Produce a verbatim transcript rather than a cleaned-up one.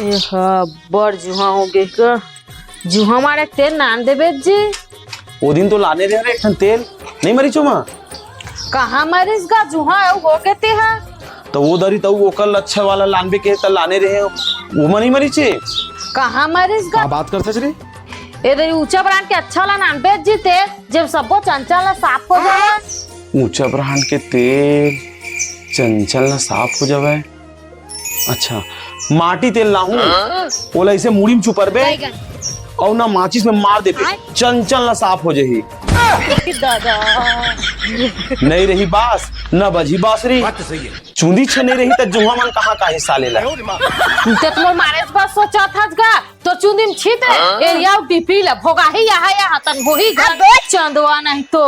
ए हा, बड़ जुहा हो गे का? जुहा मारे तेल नान देबे जी। ओ दिन तो लाने रहे रे एक ठन तेल, नहीं मरीच ओमा? कहाँ मरीच गा जुहा, अउ हो गे ते हा? तो वो दरी तो ओकर अच्छा वाला लानबे के त लाने रहे, वो मा नहीं मरीच हे? कहाँ मरीच गा? का बात करथस रे? ए दरी ऊंचा ब्रांड के अच्छा ला नानबे जी तेल, जब सब्बो चंचल ला साफ हो जाए। ऊंचा ब्रांड के तेल चंचल ला साफ हो जावे। अच्छा, माटी तेल लाहूं, ओला ऐसे मुड़ी में चुपरबे, बैगन। अउ ना माचिस में मार देबे, चंचल ना साफ हो जाही। दादा। नहीं रही बास, ना बजी बांसुरी। बात तो सही है। चूंदी छे नहीं रही त जुहा मन कहाँ का हिस्सा लेला? ते तो मोर मारे बस सोचा था गा, तो चूंदी में छीते, हाँ? ए याव डीपी ला भोगाही यहाँ यहाँ तन होही घर। अबे चंदवा नहीं तो।